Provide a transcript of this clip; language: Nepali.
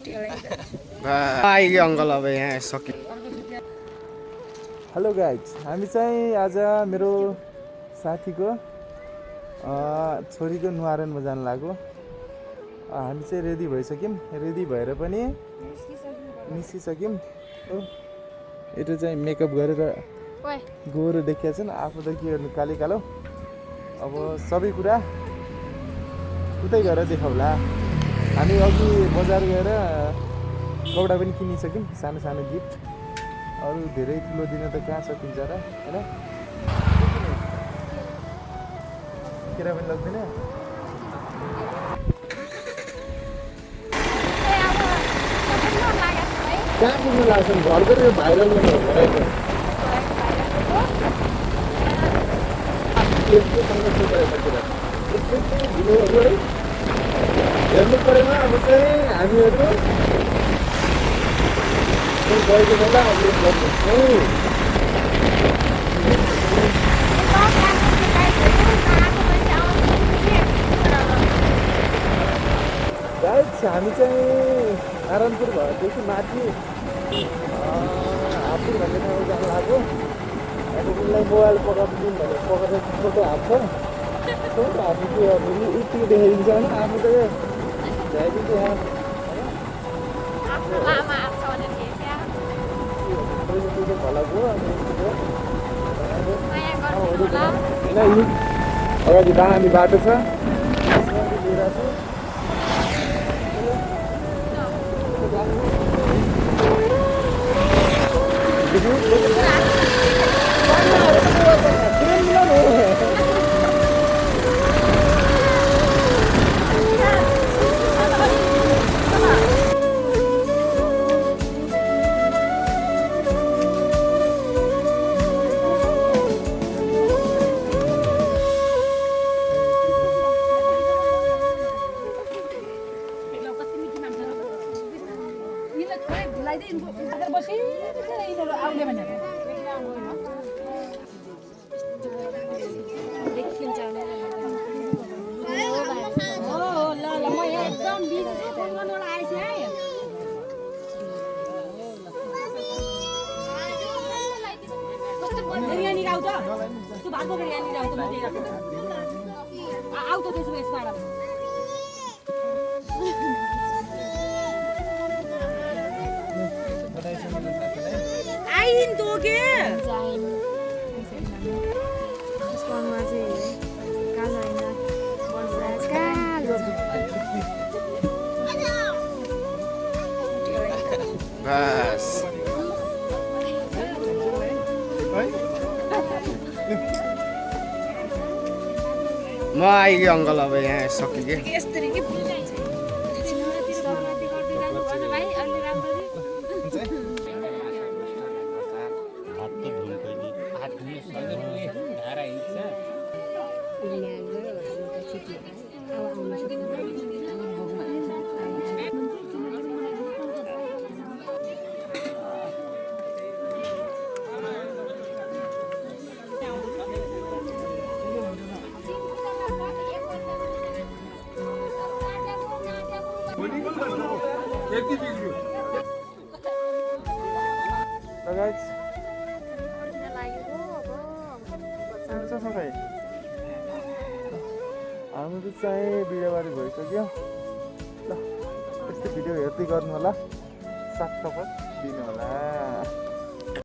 आइगयो अङ्कल अब यहाँ सक्यो। हेलो गाइज, हामी चाहिँ आज मेरो साथीको छोरीको न्वारानमा जानु लाग्यो। हामी चाहिँ रेडी भइसक्यौँ, रेडी भएर पनि निस्किसक्यौँ। यता चाहिँ मेकअप गरेर गएर देखिया छन्, आफू त के गर्नु काली कालो। अब सबै कुरा उतै गएर देखाउला। हामी अघि बजार गएर कपडा पनि किनिसक्यौँ, सानो सानो गिफ्ट। अरू धेरै ठुलो दिन त कहाँ सकिन्छ र होइन? केरा पनि लाग्दैन। कहाँ पुग्नु लाग्छ घरको यो भाइरल हेर्नु परेन। अब चाहिँ हामीहरू गएको बेला हामी चाहिँ नारायणपुर घरदेखि माथि हापुर भन्ने ठाउँ जानु लाग्यो। अब उनलाई मोबाइल पकाउँदिउँ भने पकाएर फोटो हाप्छ, फोटो हाप्नु त्यो यति देखाइदिन्छ होइन। आफू त भ्याइदिन्छ यहाँ अगाडि दामी बाटो छ। बस म आइगयो अङ्कल अब यहाँ सक्यो कि। हाम्रो चाहिँ बिहिबारे भइसक्यो ल। यस्तो भिडियो हेर्दै गर्नु होला, साथ सपोर्ट दिनु होला।